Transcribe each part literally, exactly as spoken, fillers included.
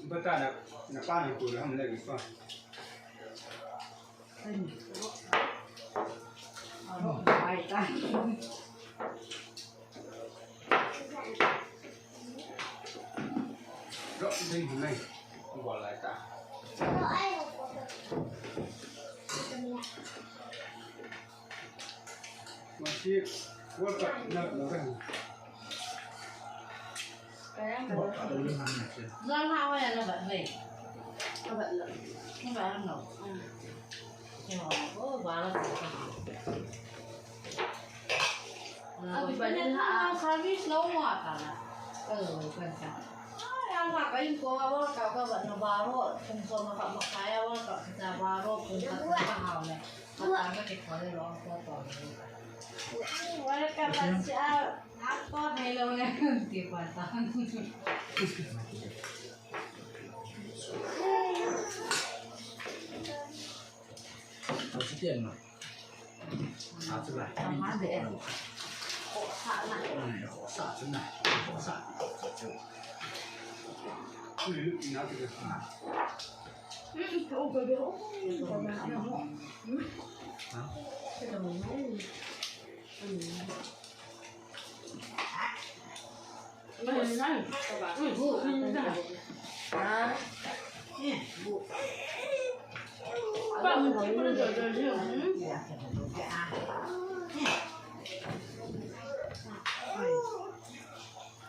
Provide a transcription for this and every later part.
Bata na, na pa na ku ham le pa. Ro ding mai. Bol lai ta. Masi, World Cup na, na, na. Zan ha wa ya na ba wei. Ka ba lo. Ka ba lo. Yo, oh, ba la. Abi ba ni ha service lo mo ta na. Oh, kan sa. Ai, ang ha ka yung ko wa ka ka ba na baro, kung so ma ka ma kaya wa ka ka baro, kung ka ka ha na.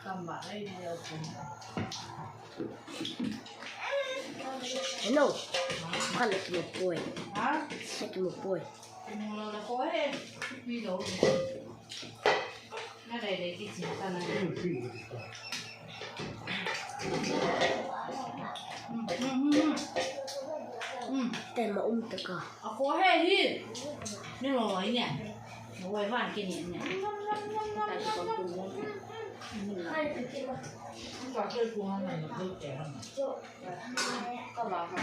Welcome back. Hello. Kan lagi mo poi. Ha? Lagi mo poi. Mo la ko he. Pi lo. Na dai dai ki chin ta na. Te ma um ta ka. A ko he hi. Ni lo ni. Wai van ki ni ni. Ka ke ku han na ko te han. Ka ba ka.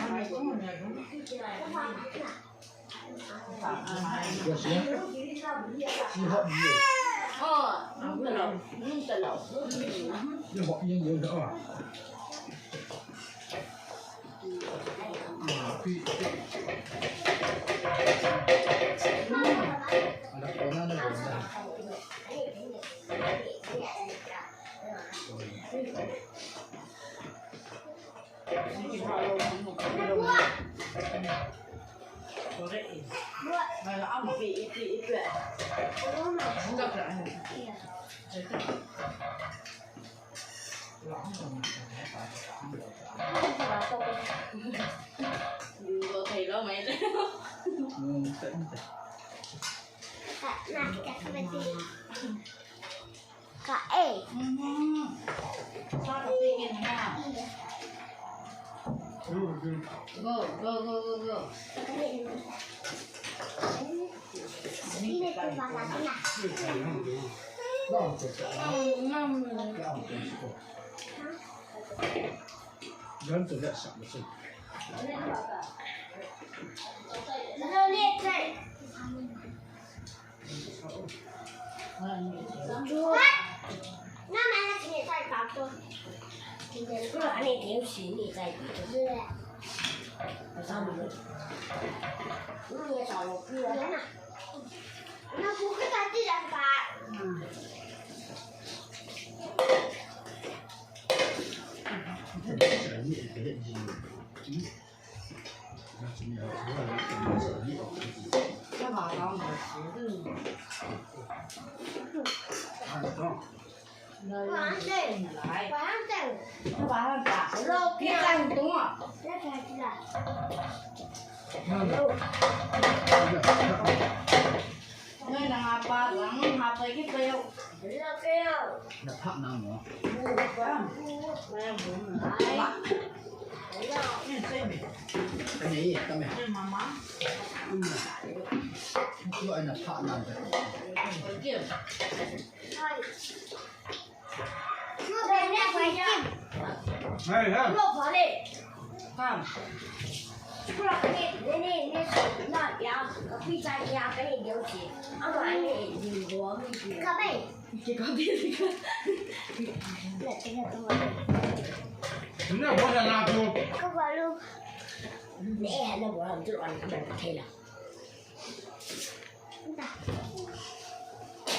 Ka e. Go, go, go, go, go. Na phah na mo. Ka nei, ka nei. Tua na phah na. Hey, hey.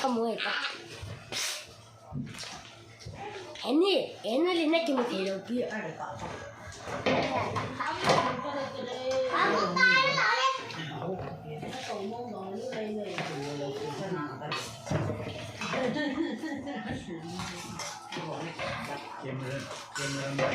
Ka mu e ta. Eni, eni le na kimu thei lou pi. Camera, camera man.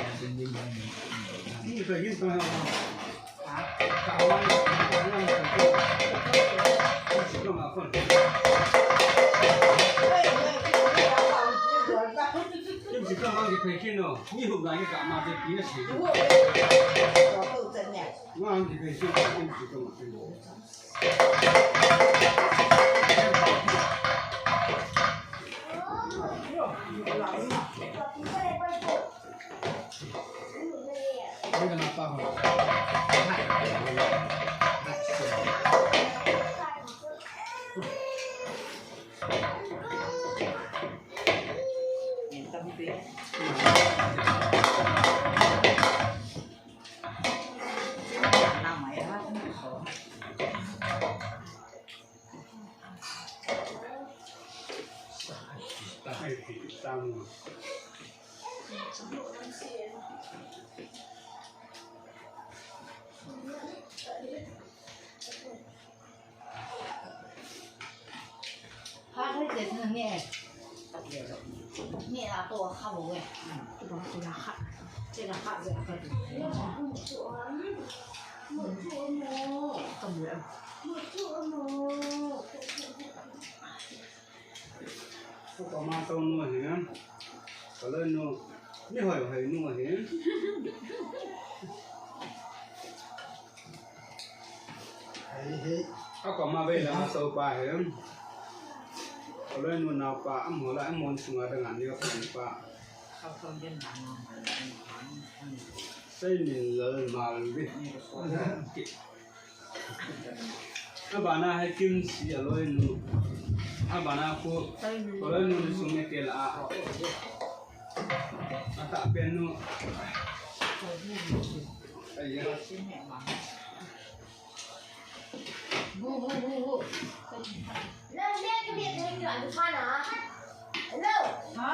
Ka ma tong nu ahi. Ka loi nu. Ni hoi hoi nu ahi. Hei, hei. Ka koma vei la ma to pa ahi. Ka loi nu nao pa, amaho la, amahon sunga dang a ni ka pa. Sei min lal mal vi. Abana hai Kimsi aloinu. Abana ko, ko aloinu ni sung ne kel a. Ata pen nu. Aiya. Bu, bu, bu, bu. Ha?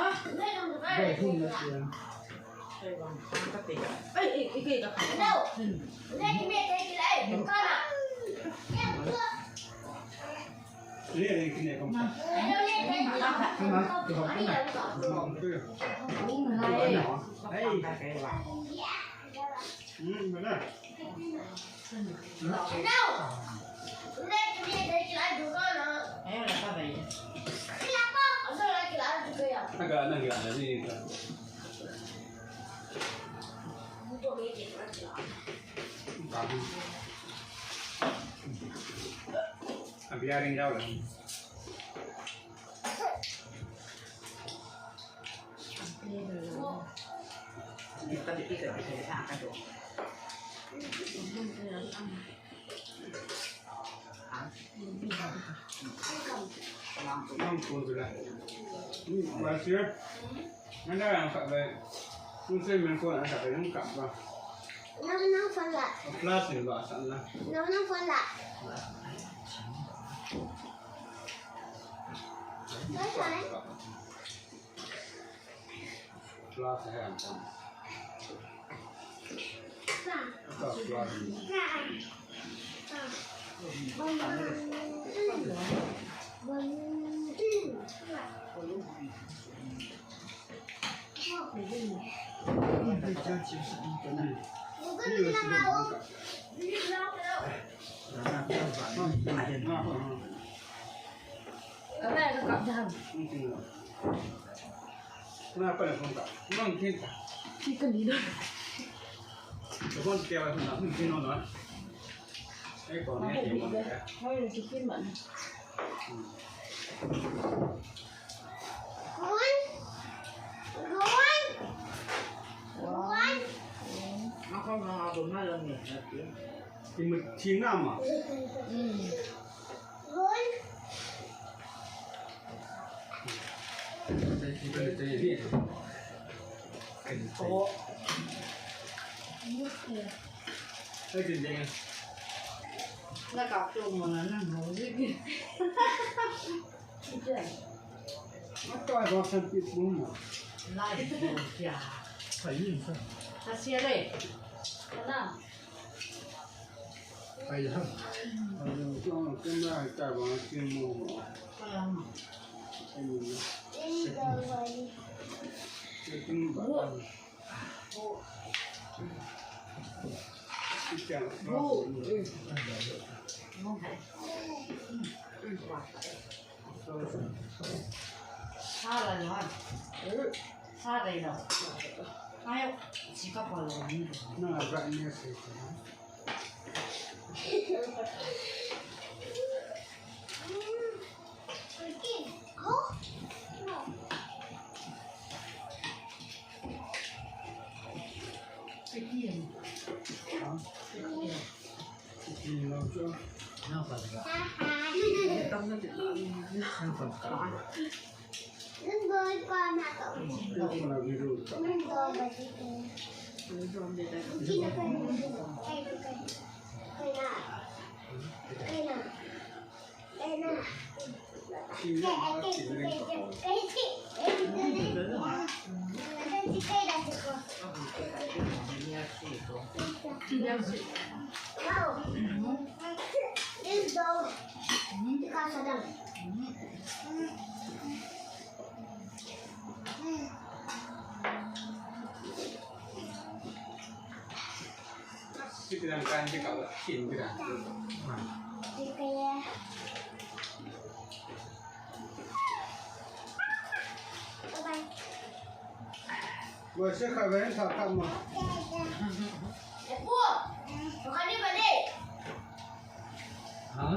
Ha?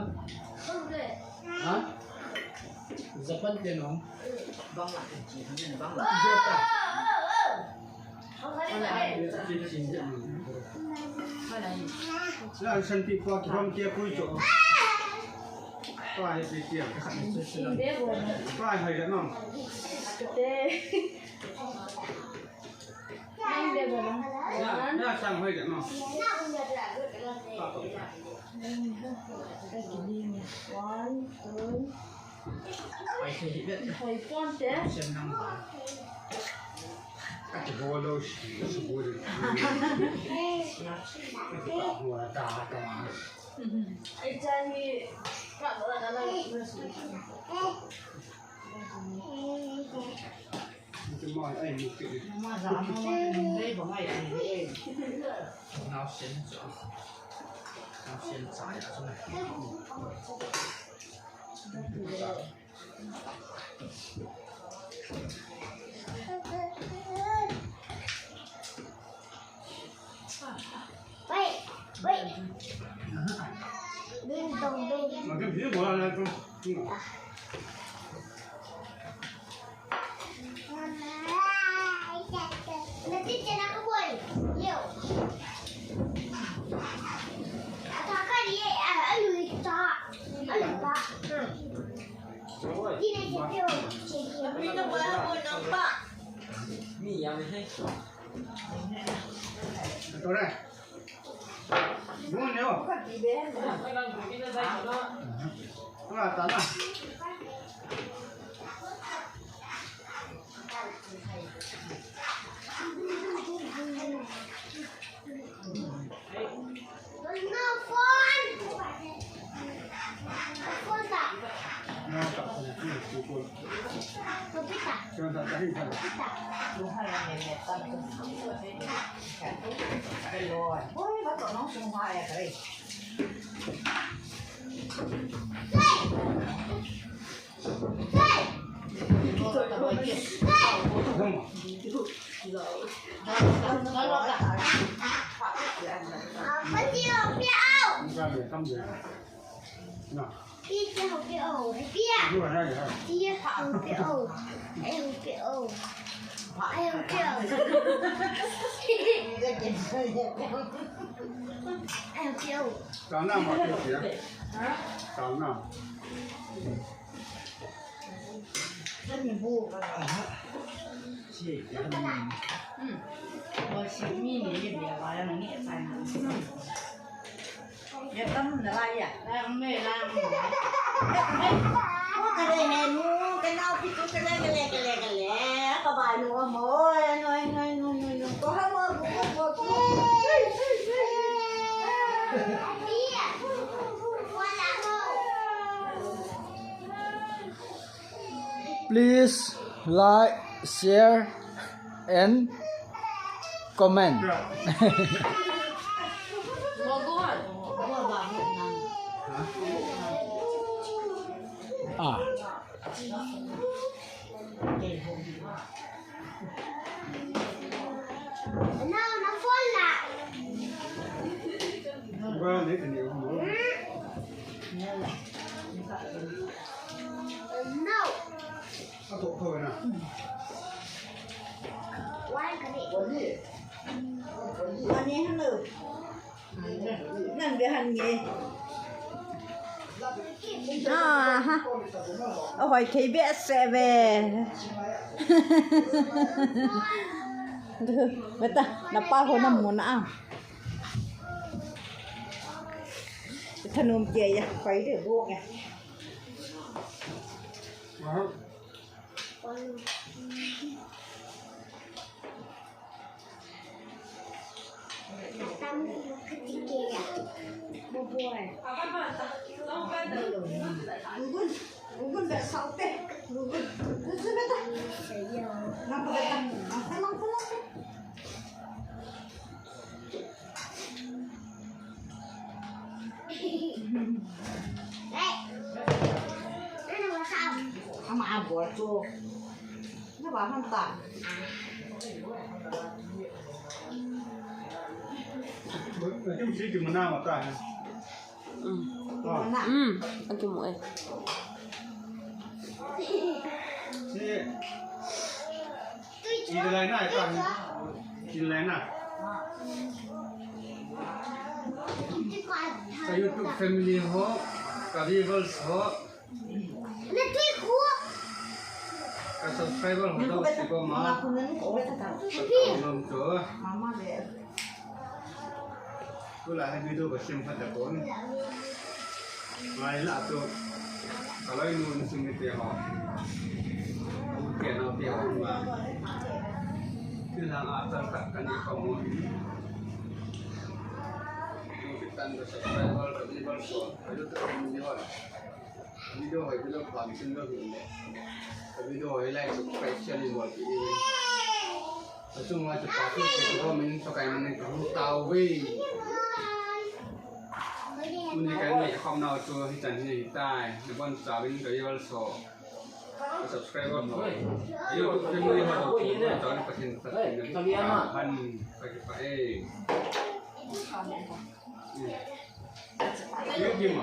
Ha? Japan te no? Bang la te chi, bang la. Jota. La san pi kwa ki bang te kui cho. Kwa he pi te. Kwa he no. Te. Nang de ba lang. Na, na sang hoi de no. One, two. Hoi pon te. Ka ti bo lo shi, shi bo de. Ai cha ni ka ba na na. Chana ma, chana. Please like, share, and comment. Ah. Nang be han nge. Aha. Ahoi thei behseh ve. Beta, napa ho namu na a. Thanom kei a, pai de bo nge. Ama abol chu. Na ba han ta. Kim si kim na ma ta. Hmm. Ah. Hmm. Aki mo eh. Si. Ka YouTube family ho, ka viewers ho, ka subscriber ho, Tulai hi video ka sem phat tapon. Ngai la tu. Ka loinu sung ni te ho. Ka u te nao te ho ma. Tulang a tal ka kan ni ka mo. Tu kitan ka subscriber ka viewers ho. Ka YouTube family ho. Video hoi, video pam sin lo hin le. Video hoi like, subscribe, share ni bol pi. Achung ma chu pa pi ko min so kai min ka hu tau ve. Tuni kan ni khom nau chu hi chan hi tai. Ni bon sa win ka yol so. Subscribe bol no. YouTube channel ni ho chu ni pa sin pa sin. Han pa ki pa e. Ni ki ma.